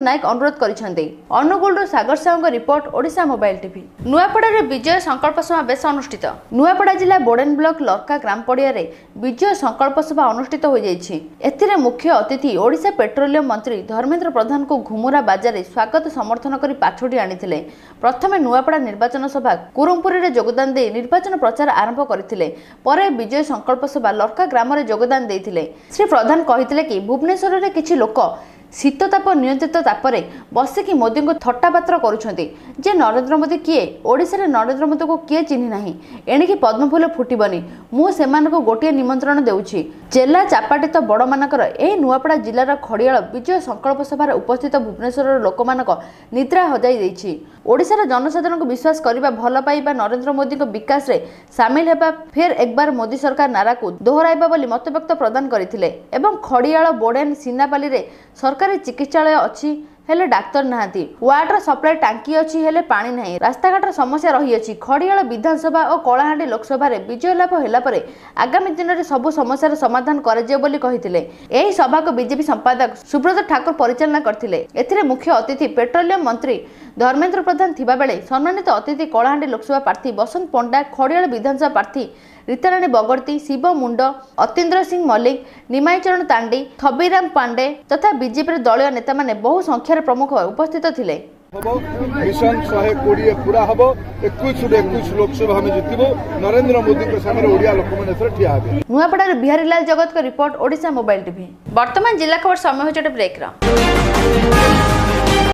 ନାୟକ ଅନୁରୋଧ କରିଛନ୍ତି। ଅନୁଗୁଳରୁ ସାଗର ସାହୁଙ୍କ ରିପୋର୍ଟ, ଓଡ଼ିଶା ମୋବାଇଲ ଟିଭି। ନୂଆପଡ଼ାରେ ବିଜୟ ସଂକଳ୍ପ ସମାବେଶ ଅନୁଷ୍ଠିତ। ନୂଆପଡ଼ା ଜିଲ୍ଲା ବୋଡେନ ବ୍ଲକ ଲର୍କା ଗ୍ରାମ ପଡ଼ିଆରେ ବିଜୟ ସଂକଳ୍ପ ସଭା ଅନୁଷ୍ଠିତ ହୋଇଯାଇଛି। ଏଥିରେ ମୁଖ୍ୟ ଅତିଥି ଓଡ଼ିଶା ପେଟ୍ରୋଲିୟମ ମନ୍ତ୍ରୀ ଧର୍ମେନ୍ଦ୍ର ପ୍ରଧାନଙ୍କୁ ଘୁମୁରା ବାଜାରେ ସ୍ୱାଗତ ସମର୍ଥନ କରି ପାଛୋଟି ଆଣିଥିଲେ। ପ୍ରଥମେ ନୂଆପଡ଼ା ନିର୍ବାଚନ ସଭା କୁରୁମପୁରୀରେ ଯୋଗଦାନ ଦେଇ ନିର୍ବାଚନ ପ୍ରଚାର ଆରମ୍ଭ କରିଥିଲେ। ପରେ ବିଜୟ ସଂକଳ୍ପ ସଭା ଲର୍କା ଗ୍ରାମରେ ଯୋଗଦାନ ଦେଇଥିଲେ। ଶ୍ରୀ ପ୍ରଧାନ କହିଥିଲେ କି ଭୁବନେଶ୍ୱରରେ କିଛି ଲୋକ ଶୀତତାପ ନିୟନ୍ତ୍ରିତ ତାପରେ ବସିକି ମୋଦିଙ୍କୁ ଥଟ୍ଟାପାତ୍ର କରୁଛନ୍ତି ଯେ ନରେନ୍ଦ୍ର ମୋଦି କିଏ, ଓଡ଼ିଶାରେ ନରେନ୍ଦ୍ର ମୋଦିଙ୍କୁ କିଏ ଚିହ୍ନି ନାହିଁ, ଏଣିକି ପଦ୍ମଫୁଲ ଫୁଟିବନି। ମୁଁ ସେମାନଙ୍କୁ ଗୋଟିଏ ନିମନ୍ତ୍ରଣ ଦେଉଛି, ଚେଲା ଚାପାଟି ତ ବଡ଼ମାନଙ୍କର। ଏହି ନୂଆପଡ଼ା ଜିଲ୍ଲାର ଖଡ଼ିଆଳ ବିଜୟ ସଂକଳ୍ପ ସଭାରେ ଉପସ୍ଥିତ ଭୁବନେଶ୍ୱରର ଲୋକମାନଙ୍କ ନିଦ୍ରା ହଜାଇ ଦେଇଛି। ଓଡ଼ିଶାର ଜନସାଧାରଣଙ୍କୁ ବିଶ୍ୱାସ କରିବା, ଭଲ ପାଇବା, ନରେନ୍ଦ୍ର ମୋଦିଙ୍କ ବିକାଶରେ ସାମିଲ ହେବା, ଫେର ଏକବାର ମୋଦି ସରକାର ନାରାକୁ ଦୋହରାଇବା ବୋଲି ମତବ୍ୟକ୍ତ ପ୍ରଦାନ କରିଥିଲେ। ଏବଂ ଖଡ଼ିଆଳ, ବୋଡେନ, ସିନାପାଲିରେ ସରକାରୀ ଚିକିତ୍ସାଳୟ ଅଛି ହେଲେ ଡାକ୍ତର ନାହାନ୍ତି, ୱାଟର ସପ୍ଲାଏ ଟାଙ୍କି ଅଛି ହେଲେ ପାଣି ନାହିଁ, ରାସ୍ତାଘାଟର ସମସ୍ୟା ରହିଅଛି। ଖଡ଼ିଆଳ ବିଧାନସଭା ଓ କଳାହାଣ୍ଡି ଲୋକସଭାରେ ବିଜୟ ଲାଭ ହେଲା ପରେ ଆଗାମୀ ଦିନରେ ସବୁ ସମସ୍ୟାର ସମାଧାନ କରାଯିବ ବୋଲି କହିଥିଲେ। ଏହି ସଭାକୁ ବିଜେପି ସମ୍ପାଦକ ସୁବ୍ରତ ଠାକୁର ପରିଚାଳନା କରିଥିଲେ। ଏଥିରେ ମୁଖ୍ୟ ଅତିଥି ପେଟ୍ରୋଲିୟମ ମନ୍ତ୍ରୀ ଧର୍ମେନ୍ଦ୍ର ପ୍ରଧାନ ଥିବାବେଳେ ସମ୍ମାନିତ ଅତିଥି କଳାହାଣ୍ଡି ଲୋକସଭା ପ୍ରାର୍ଥୀ ବସନ୍ତ ପଣ୍ଡା, ଖଡ଼ିଆଳ ବିଧାନସଭା ପ୍ରାର୍ଥୀ ରୀତାରାଣୀ ବଗର୍ତ୍ତି, ଶିବ ମୁଣ୍ଡ, ଅତୀନ୍ଦ୍ର ସିଂ ମଲ୍ଲିକ, ନିମାଇ ଚରଣ ତାଣ୍ଡି, ଥବିରାମ ପାଣ୍ଡେ ତଥା ବିଜେପିର ଦଳୀୟ ନେତାମାନେ ବହୁ ସଂଖ୍ୟାରେ ପ୍ରମୁଖ ଉପସ୍ଥିତ ଥିଲେ। ହବ ମିଶନ 120 ପୁରା ହବ, 21ରୁ 21 ଲୋକସଭା ଆମେ ଜିତିବୁ। ନରେନ୍ଦ୍ର ମୋଦିଙ୍କ ସାଙ୍ଗରେ ଓଡ଼ିଆ ଲୋକମାନେ ଏଥର ଠିଆ ହେବେ। ନୂଆପଡ଼ାରୁ ବିହାରୀଲାଲ ଜଗତଙ୍କ ରିପୋର୍ଟ, ଓଡ଼ିଶା ମୋବାଇଲ ଟିଭି। ବର୍ତ୍ତମାନ ଜିଲ୍ଲା ଖବର, ସମୟ ହେଉଛି ଗୋଟେ ବ୍ରେକ୍ର।